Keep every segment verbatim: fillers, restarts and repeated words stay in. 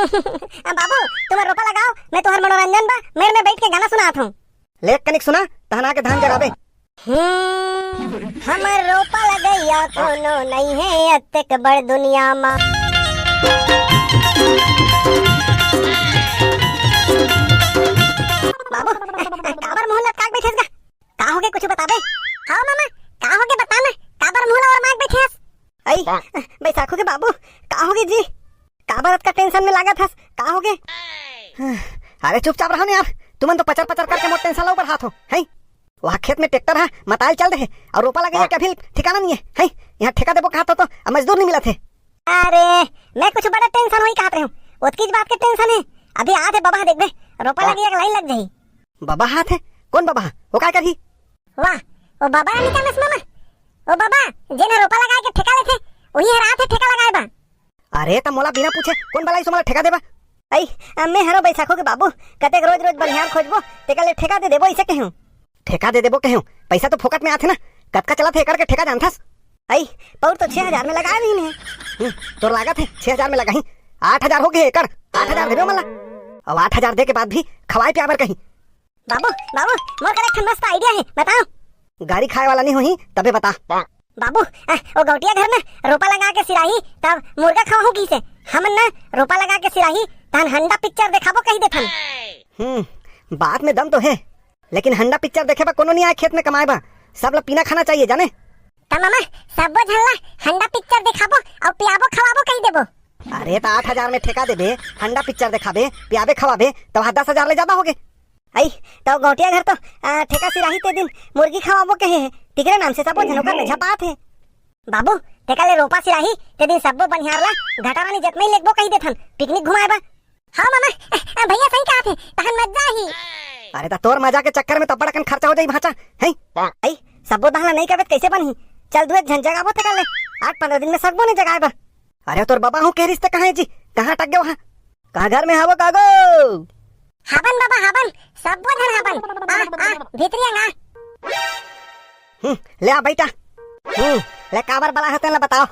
बाबू, तुमन रोपा लगाव, मैं तुंहर मनोरंजन बर मेड़ में बइठ के गाना सुनात हंव। ले कनिक सुना, तहन आके धान जगाबे। हम्म, हमर रोपा लगइया कोनो नइ हे अतेक बड़ दुनिया मा। बाबू, काबर मुंह लटका के बइठे हस गा? का होगे, कुछु बताबे? हव मामा, का होगे बता ना, काबर मुंह ला ओरमाय के बइठे हस? अई, बैसाखू के बाबू, का होगे जी? काबर अतका tension में लागत हस? का होगे? अरे चुपचाप रहो ना यार, तुमन तो पचर पचर करके मोर tension ला ऊपर हाथ हो, हैं? वहाँ खेत में tractor हा मताल चल रहे अउ रोपा लगइया के अभी ठिकाना नइ हे, हैं? यहाँ ठेका देबो कहत हो तो अब मजदूर नइ मिलत हे। अरे, मैं कुछु बड़ा tension होही कहत रहेंव, ओतकीच बात के tension हे। अभी आत हे बबा, देखबे, रोपा लगइया के line लग जाही। बबा आत हे? कोन बबा? वो का करही? वाह, वो बबा ला नइ जानस मामा? वो बबा, जेन ह रोपा लगाय के ठेका लेथे, उही हर आत हे ठेका लगाय बा। अरे, त मोला बिना पूछे कोन बलाइस मोला ठेका देबा? अई, अम्मे हरो बैसाखू के बाबू, कतेक रोज-रोज बनिहार खोजबो, तेकर ले ठेका दे देबो, अइसे कहेंव। ठेका दे देबो कहेंव, पइसा तो फोकट में आथे ना, कतका चलत हे एकड़ के ठेका जानथस? अई, पउर तो छह हजार में लगाय रहिन हे। हम्म, तोर लागत हे छह हजार में लगाही? आठ हजार होगे एकड़, आठ हजार देबे मोला। अउ आठ हजार दे के बाद भी खवाय पियाय बर कहीं। बाबू, बाबू, मोर करा एक ठन मस्त idea हे, बताओ। गारी खाय वाला नइ होही, तभे बता। बाबू, आ, वो गौटिया घर में रोपा लगा के सिराही, तब मुर्गा खवाहूं कहिसे। हमन ना रोपा लगा के सिराही, तहन हंडा picture देखाबो कहि देथन। हम्म, बात में दम तो हे, लेकिन हंडा picture देखे बर कोनो नइ आय खेत में कमाय बर, सब ला पीना खाना चाहिए, जाने? त मामा, सब्बो झन ला हंडा picture देखाबो अउ पियाबो खवाबो कहि देबो। अरे, त आठ हजार में ठेका देबे, हंडा picture देखाबे, पियाबे खवाबे, त वहाँ दस हजार ले जादा होगे। अई, त गौटिया घर तो, आ, ठेका सिराही ते दिन मुर्गी खवाबो कहे हे, तिकरे नाम से सबो झन ओकर में झपात हे। बाबू, तेकर ले रोपा सिराही ते दिन सब्बो बनिहार ला घटारानी जतमई लेगबो कहि देथन, picnic घुमाय बर। हाँ मामा, अ, अ, भैया सही कहत हे, तहन मजा आही। अरे, त तोर मजा के चक्कर में त बड़कन खर्चा हो जाही भांचा, हैं? अई, सब्बो दाह ला नइ करबे त कइसे बनही? चल, दुए झन जगाबो तेकर ले, आठ पंद्रह दिन में सकबो नइ जगाय बर। अरे, तोर बबा हूँ कहे रिहिस ते कहाँ हे जी? कहाँ अटक गे वहाँ? कहाँ घर में हवो कागो? हाबन बबा, हाबन, सब्बो झन हाबन। आ, आ, भीतरी अंग आ। हम्म, ले आ, बइठा। हम्म, ले काबर बलाय हस तेन ला बताओ।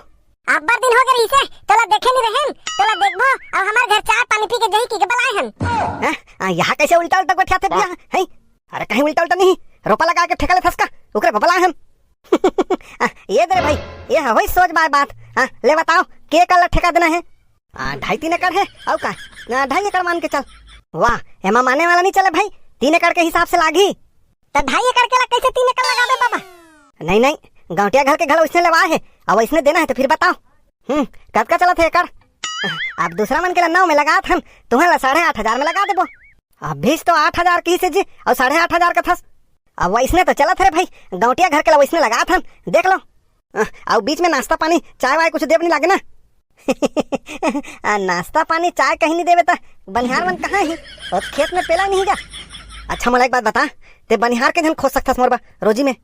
अब्बड़ दिन होगे रिहिसे, तोला देखे नइ रहेन, तोला देखबो, अउ हमर घर चाय पानी पी के जही कहिके बलाय हन। हैं? आ, यहाँ कइसे उल्टा उल्टा गोठियाथे बिया, हैं? अरे कहीं उल्टा उल्टा नहीं, रोपा लगा के ठेका लेथस का, ओकरे बबला हन। आ, ये दे रे भाई, ये ह होई सोझ बाय बात। हाँ, ले बताओ, के एकड़ ला ठेका देना हे? आ, ढाई तीन एकड़ हे, अउ का? आ, ढाई एकड़ मान के चल। वाह, एमा माने वाला नहीं चले भाई, तीन एकड़ के हिसाब से लागी। त ढाई एकड़ के ला कइसे तीन एकड़ लगाबे बाबा? नहीं, नहीं, गौटिया घर के घलो वइसने लेवा हे, अउ वइसने देना हे त फिर बताओ। हम्म, कतका चलत हे एकड़? अब दूसरा मन के ला नौ में लगात हन, तुहन ला साढ़े आठ हजार में लगा देबो। अभीच तो आठ हजार कहिसे जी, अउ साढ़े आठ हजार कथस। अब वइसने तो चलत हे रे भाई, गौटिया घर के ला वइसने लगात हन, देख लो। अ, अउ बीच में नाश्ता पानी, चाय वाय कुछ देब नहीं लागे ना? आ, नाश्ता पानी, चाय कहीं नहीं देबे त बनिहार मन कहाँ ही? अउ खेत में पेला नहीं गा। अच्छा, मोला एक बात बता, ते बनिहार के झन खोज सकथस मोर बर रोजी में?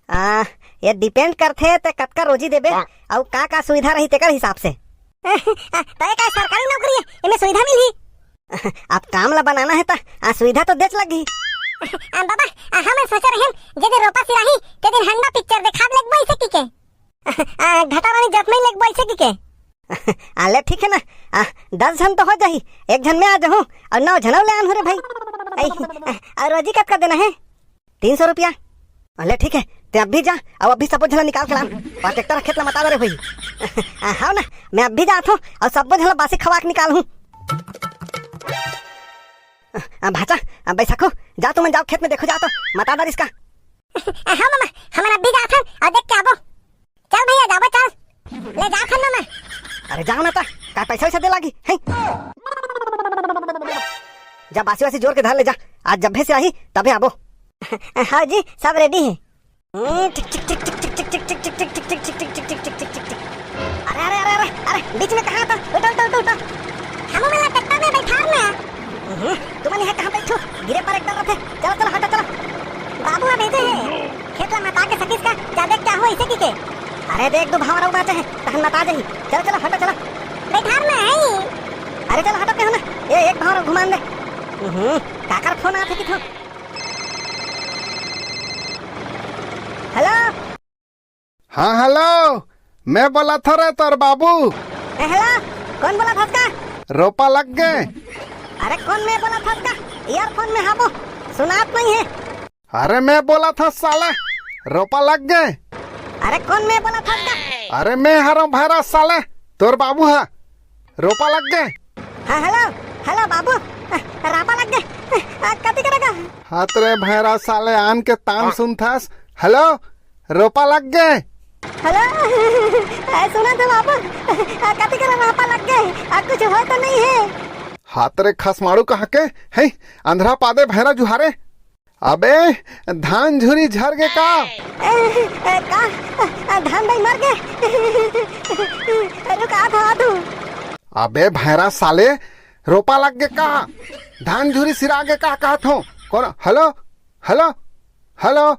आ, ये depend करथे ते कतका रोजी देबे, अउ का का सुविधा रही तेकर हिसाब से। आ, तय का सरकारी नौकरी हे, एमे सुविधा मिलही? अब काम ला बनाना हे त, आ, सुविधा तो देच लगही। आ, बाबा, आ, हमन सोचे रहेन, जे दिन रोपा सिराही, ते दिन हंडा picture देखाब लगबो अइसे कहिके। आ, घटारानी जतमई लेगबो अइसे कहिके। आ, ले ठीक हे ना, आ, दस झन तो हो जाही, एक झन मैं आ जाहूँ, अउ नौ झन अउ ले आनहूँ रे भाई। अई, आ, अउ रोजी कतका देना हे? तीन सौ रुपया। अ, ले ठीक हे, ते अभी जा, अउ अभी सब्बो झन ला निकाल के लान। अउ tractor ह खेत ला मता दरे होही। आ, हव ना, मैं अभी जात हूँ, अउ सब्बो झन ला बासी खवा के निकालहूँ। आ, भांचा, आ, बैसाखू, जा तुमन जाव खेत में देखो जाव तो, मता दरिस का। हाँ मामा, हमन अभी जात हन, अउ देख के आबो। चल भैया, जाबो चल, ले जात हन मामा। अरे जाव ना ता, का पैसा वैसा दे लागी, हैं? जा बासी वासी जोर के धर ले जा, आज जब्बे से आही, तबे आबो। हाँ जी, सब ready हे। हम्म, टिक, टिक, टिक। अरे, अरे, अरे, अरे, अरे, बीच में कहाँ था? उठो, उठो, उठो, उठो। हमू मन ला tractor में बैठार ना। हम्म, तुमन यहाँ कहाँ बैठो? गिरे पर एकदम रथे। चलो, चलो, हटो, चलो। बाबू, अब ऐसे है। खेत ला मता के सकिस का? जा देख क्या हुआ इसे की के? अरे, देख, दो भांवर अउ बाँचे हैं, तहन मता जाही। चलो, चलो, हटो, चलो। बैठार ना है। अरे, चलो, हटो, कहो ना। ए, एक भांवर घुमान दे। हम्म, काकर फोन आथे किथो? हेलो। हाँ, हेलो, मैं बोलत हँव रे तोर बाबू। ए, हेलो, कोन बोलत हस का? रोपा लग गे। अरे कोन मैं बोलत हस गा? ईयरफोन में हाबो, सुनात नहीं हे। अरे मैं बोलत हस साले, रोपा लग गे। अरे कोन मैं बोलत हस गा? अरे मैं हरंव भैरा साले, तोर बाबू ह। रोपा लग गे। हाँ, हेलो, हेलो बाबू, रापा लग गे। आ, कति करेगा? हात रे भैरा साले, आन के तान सुनथस। हेलो, रोपा लग गे। हेलो, आ, सुनत हस बाबू, आ, कति करे रापा लग गे? आ, कुछ होय तो नहीं हे? हात रे खसमाड़ू कहाँ के, हैं? अंधरा पादे भैरा जुहारे। अबे, धान झुरी झर गे का? ए, ए, का? आ, धान बाई मर गे। रुक, आत हँव, आत हँव। अबे भैरा साले, रोपा लग गे का? धान झुरी सिरा गे का कहत हँव? कोन? हेलो? हेलो? हेलो?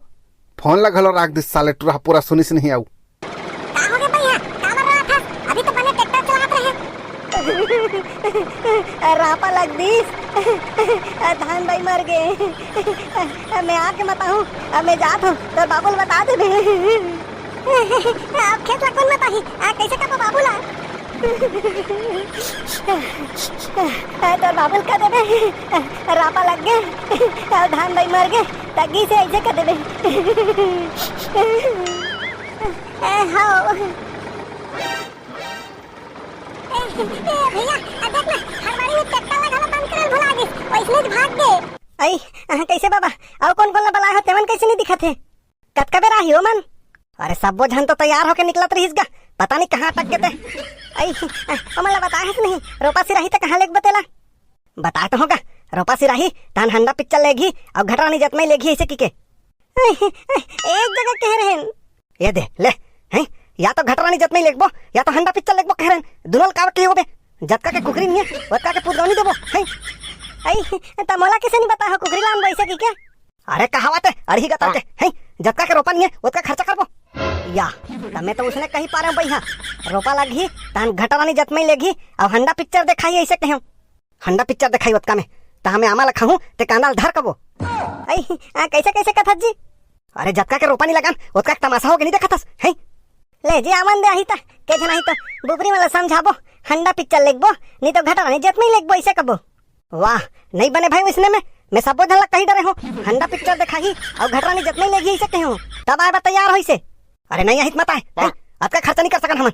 फोन ला घलो राख दिस साले टुरा, पूरा सुनिस नहीं अउ। का होगे भैया? काबर रोवत हस? अभी तो बने ट्रैक्टर चलात रहे। रापा लग दिस। धान बाई मर गे। मैं आके बताहूँ, अब मैं जात हँव, तोर बाबू ल बता देबे। अब खेत ला कोन बताही? आ, कइसे कबो बाबू ला? आ, तोर बाबू ल कह देबे, रापा लग गे, अउ धान बाई मर गे, त गिस हे अइसे कह देबे। ए, हव। ए, ए, भैया, आ देख ना, हरवारी में ट्रैक्टर ला घलो बंद करल भुला गिस, वइसने भाग गे। अई, अहाँ कइसे बाबा? अउ कोन कोन ला बलाय हो, तेमन कइसे नहीं दिखत हे? कतका बेर आही ओमन? अरे सब्बो झन तो तैयार होके निकलत रहिस गा, पता नहीं कहाँ अटक गे ते। अई, ओमन ला बताय हस नहीं, रोपा सिराही त कहाँ लेगबो तेला? बताय तो हँव गा, रोपा सिराही, तहन हंडा पिक्चर लेगही, अउ घटरानी जतमई लेगही, अइसे किके। एक जगह कहे रहेन। ये दे, ले, हैं? या तो घटरानी जतमई लेगबो, या तो हंडा पिक्चर लेगबो कहे रहेन। दुनों ल काबर कहे होबे? जतका के कुकरी नहीं हे, ओतका के पुदगौनी देबो, हैं? अई, त मोला कइसे नहीं बताय हो, कुकरी लानबो अइसे किके? अरे कहावत हे, अरही गतर के, हैं? जतका के रोपा नहीं हे, ओतका खर्चा करबो। या, त मैं तो उसने कही पारेंव बइहा, रोपा लगही, तहन घटरानी जतमई लेगही, अउ हंडा पिक्चर देखाही अइसे कहेंव। हंडा पिक्चर देखाही ओतका में, त हमें आमा ल खाहूँ, ते कांदा ल धर कबो। अई, आ, कइसे, कइसे कथस जी? अरे जतका के रोपा नहीं लगान, ओतका के तमाशा होगे नहीं देखत हस, हैं? ले जी, आमन दे आही त, के झन आही त, बुबरी मन ल समझाबो, हंडा पिक्चर लेगबो, नहीं तो घटरानी जतमई लेगबो, अइसे कबो। वाह, नहीं बने भाई वइसने में, मैं सब्बो झन ला कही डरे हँव, हंडा पिक्चर देखाही, अउ घटरानी जतमई लेगही अइसे कहेंव, तब आय बर तैयार होइसे। अरे नहीं आही त मत आय, हैं? अतका खर्चा नहीं कर सकन हमन।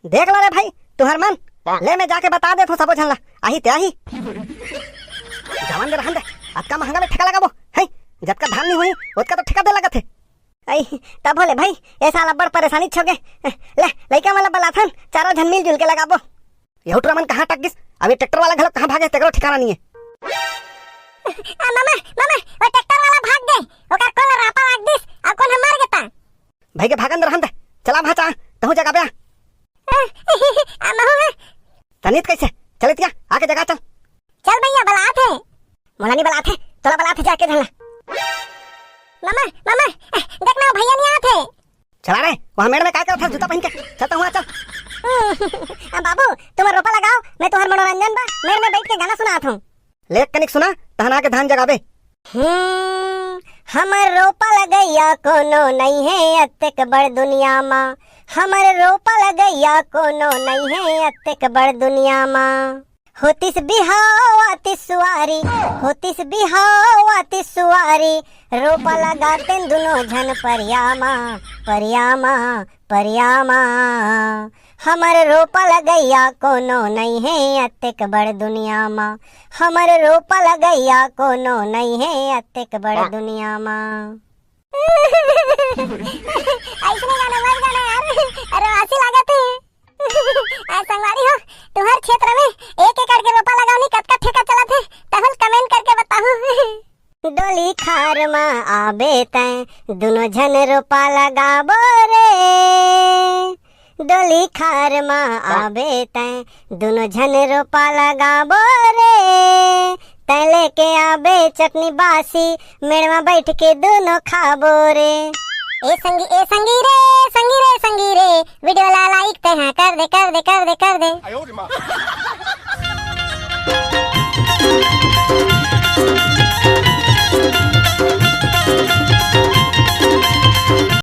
देख लो रे भाई, तुँहर मन, ले मैं जाके बता देत हँव सब्बो झन ला, आही ते आही। जावन दे, रहन दे, अतका महंगा में ठेका लगाबो, हैं? जतका धान नहीं होही, ओतका तो ठेका दे लगत हे। अई, तब होले भाई, ए साल अब्बड़ परेशानी होगे। ले, लइका मन ला बलाथन, चारों झन मिलजुल के लगाबो। यहू टुरा मन कहाँ अटक गिस? अब ये ट्रैक्टर वाला घलो कहाँ भागे, तेकरो ठिकाना नहीं हे। आ, मामा, मामा, वो ट्रैक्टर वाला भाग गे, ओकर कोन रापा लाग दिस, अउ कोन ह मर गे ता। भाई के भागन दे, रहन दे, चला भाचा, तहूँ जगाबे आ। आ, आ, महू है। तनित कइसे? चलित का, आके जगा चल। चल भैया, बलात हे। मोला नहीं बलात हे, तोला बलात हे जाके झन ला। मामा, मामा, देख ना, भैया नहीं आत हे। चला रे, वहाँ मेड़ में काय करत हस जूता पहिन के? चल तो हुआ चल। आ, बाबू, तुँहर रोपा लगाव, मैं तुँहर मनोरंजन बर मेड़ में बइठ के गाना सुनात हँव। ले कनिक सुना, तहन आके धान जगाबे। हम्म, हमर रोपा लगइया कोनो नइ हे अतेक बड़ दुनिया मा। हमर रोपा लगइया कोनो नइ हे अतेक बड़ दुनिया मा। होतिस बिहाव आतिस सुवारी, होतिस बिहाव आतिस सुवारी, रोपा लगातेन दुनो झन परिया मा, परिया मा, परिया मा। हमर रोपा लगइया कोनो नइ हे अतेक बड़ दुनिया मा, हमर रोपा लगइया कोनो नइ हे अतेक बड़ दुनिया मा। अइसने गाना, मस्त गाना यार, अरे आसी लागत हे। आ, संगवारी हो, तुँहर क्षेत्र में एक एकड़ के रोपा लगावनी कतका ठेका चलत हे, तहूँ ल comment करके बताहू। डोली खार म आबे तैं, दुनो झन रोपा लगाबो रे। डोली खार म आबे तैं, दुनो झन रोपा लगाबो रे। तैं लेके आबे चटनी बासी, मेड़ म बइठ के दुनो खाबो रे। ए संगी, ए संगी रे, संगी रे, संगी रे, video ला like तैं हा कर दे, कर दे, कर दे, कर दे।